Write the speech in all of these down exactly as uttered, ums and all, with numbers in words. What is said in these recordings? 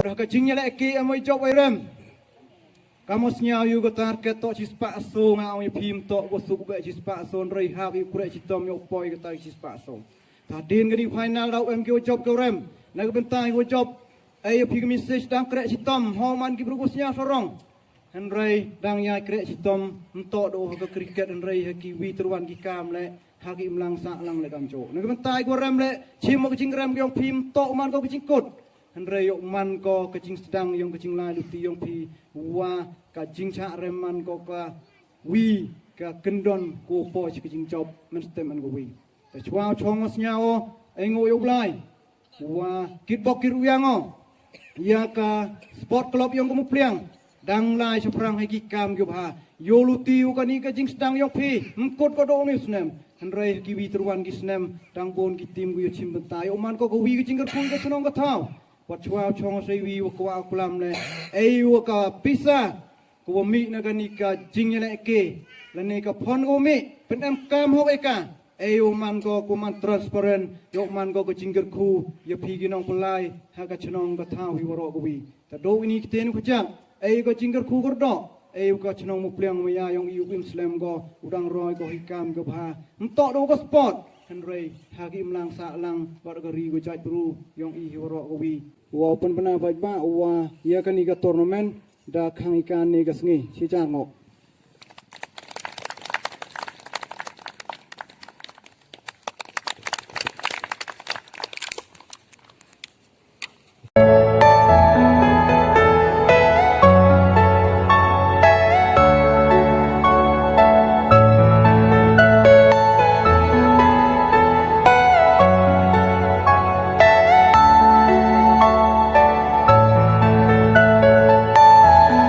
Ka jingïalehkai em ïa jop ïa rem. Ka mut sñiaw ïa ka target toh chispah so, nga ong ïa phi, ym toh ko suk beh chispah so, hynrei hap ïa u kreh chitom ïa u poi kata chispah so. Hadien kani final daw em ki wa jop ki wa rem. Na ka bynta ki wa jop, ai ïa phi ka message, dang kreh chitom, ho man ki briew ko sñiaw sarong. Hynrei dang ïa kreh chitom, ym toh da ha ka cricket, hynrei ha kiwi tyrwan ki kam leh, ha ki imlang sahlang leh kamjooh. Na ka bynta ki wa rem leh, chim mo ka jingrem ki ong phi, ym toh man ko ka jingkut. Hynrei ïoh man ko ka jingsdang ïong ka jinglai luti ïong phi, wa ka jingchah rem man ko kawi ka kyndon ko poi ka jingjop, mynstep man kawi. Te chwa u chong sñiaw, ai nguh ïa u Blai. Wa kitbok kitrwiang o ïa ka sport club ïong ka Mupliang. Dang lai shaphrang ha ki kam ki bha. Ïoh luti u kani ka jingsdang ïong phi, ym kut ko da uni u snem. Hynrei ha kiwi tyrwan ki snem, dang bun ki tim ki ïoh chim bynta. Ïoh man ko kawi ka jingkyrkhu ka chnong ka thaw. Wat chwa u chong seiwi wa kwah u klam leh. Ai wa ka pisa ko wa mih na kani ka jingïalehkai, lane ka phon ko wa mih, pynemkam hok ïa ka. Ai wa man ko, ko man transparent, ïoh man ko ka jingkyrkhu ïa phi ki nongpynlai ha ka chnong ka thaw hi waroh kawi. Ta do ini ktien u kjak, ai ka jingkyrkhu kyrdoh, ai ka chnong Mupliang wa ïa ïong i u im slem ko, u dang roi ko hi kam ka bha. Ym toh da ka sport, hynrei ha ki imlang sahlang, bad ka ri ka jaitbru ïong i hi waroh kawi. Wa u pynbna bad ba wa ïa kani ka tournament da khang i kane ka sngi, shi jar ngok.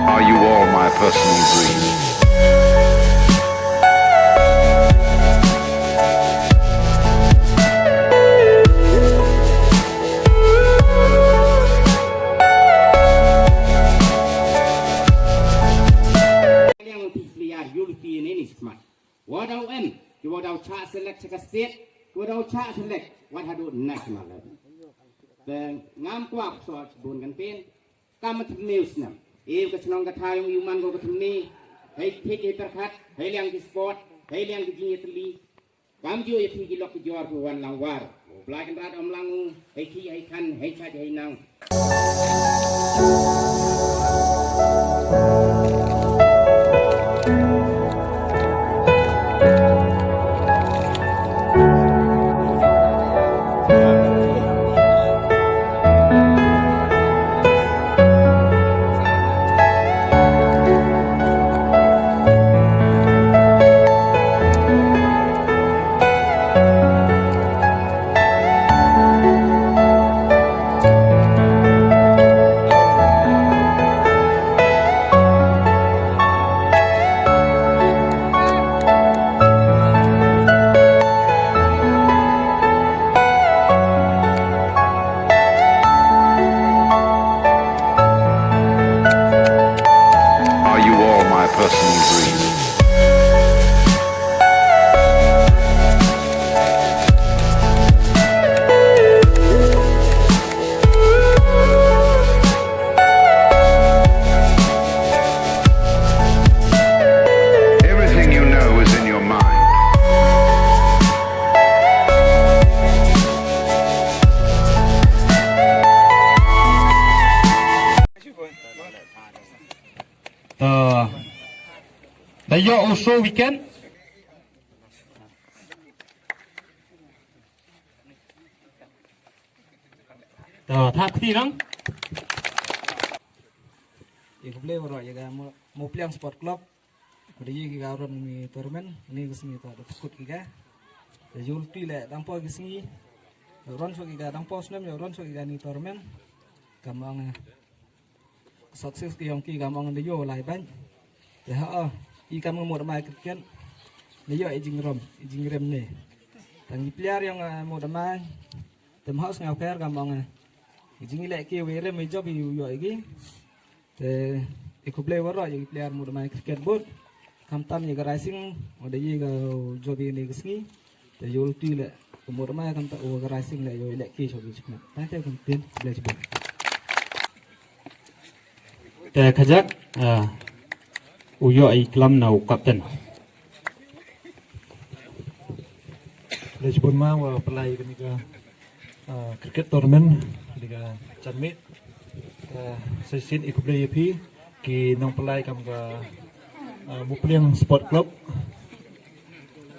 Are you all my personal dream? Liang u phi player ïoh phi ne ni smat. Wa daw em, ki wa daw chah select sha ka state, ki wa daw chah select wat haduh national level. Te ngam kwah sot bun kan pen, kam thymme u snem. Ïa ka chnong ka thaw ïong i u man ko ka thymme, hei thik hei pyrkhat, hei liang ki sport, hei liang ki jingïatylli. Kam ju ïa phi ki lok ki jor ki wan lang war. U Blai Kynrad ym lang u, hei ki hei khan, hei chaj hei nang. Are you all my personal dream? Everything you know is in your mind. To. Da ïoh u show weekend. To, thap kti nang. Ïa khublei waroh ïa ka Mo-, Mopliang Sport Club. Ka da ïa ki ka run ni tournament, ni ka sngi ta da pyskut ki ka. Te ïoh luti leh dang poi ki sngi. Run shuh ki ka dang poi snem, ïoh run shuh ki ka ni tournament. Kam ong, eh, success ki ïong ki kam ong da ïoh lai bang. Te ha, oh, i kam ngamut mai cricket. Da ïoh i jingrem, i jingrem ne. Tang i player ïong, eh, mut mai. Te ma ha sngaw pher kam ong, eh. I jingïalehkai wei rem i jop i ïoh i ki. Te i khublei waroh ïa ki player mut mai cricket board. Khamtam ïa ka Rising, wa da ïa ka jop ïa ne ka sngi. Te ïoh luti leh, ka mut mai khamtam wa ka Rising leh ïoh lehkai shuh ki jingkmen. Tang te khamtam, khublei shibun. Te khajak, ah, u ïoh i klam na u captain. Leh shibun ma wa pynlai kane ka, ah, cricket tournament, kane ka janmiet. Te sa shisien i khublei ïa phi ki nongpynlai kam ka, ah, Mupliang Sport Club.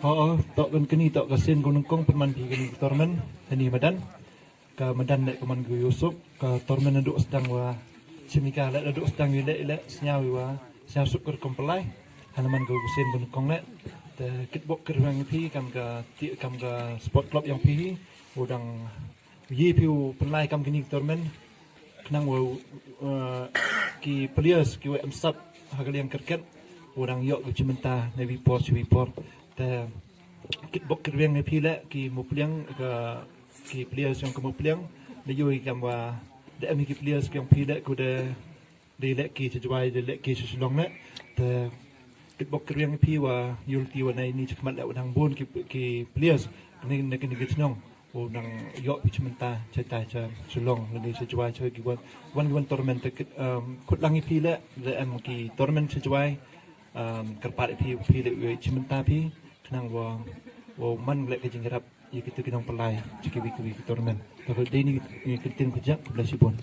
Ho, ho, toh kan kane toh ka sien kaba nyngkong pynman phi kane ka tournament hani madan. Ka madan leh ka man ka ïoh suk, ka tournament naduh sdang wa shimika leh naduh sdang ïa leh leh sñiaw ïa wa sñiaw suk ka rukom pynlai. Hana man ka sien kaba nyngkong leh. Te kitbok kitrwiang ïa phi kam ka ti kam ka sport club ïa phi hi. U dang ïa phi u pynlai kam kini tournament. Khnang wa, eh, ki players ki wa em sap ha ka liang cricket u dang ïoh ki chimynta na wi por shi wi por. Te kitbok kitrwiang ïa phi leh ki Mupliang ka ki players jong ka Mupliang. Da ïoh i kam wa da em ki players jong phi leh ku da da leh ki sha Jowai da leh ki sha Shillong leh. Te kitbok kitrwiang ïa phi wa ïul ti wa nai ni chikmat leh u dang bun ki ki players ni na kini ki chnong. U nang ïoh phi chimynta cha tai cha Shillong lane cha Jowai cha ki wan wan ki wan tournament te kit, um, khut lang ïa phi leh da em ki tournament cha Jowai, um, kyrpad ïa phi phi leh ïoh chimynta phi khnang wa wa man leh ka jingïarap ïa kitu ki nongpynlai cha kiwi kiwi ki tournament. Te dei ni ki ktien khublei shibun.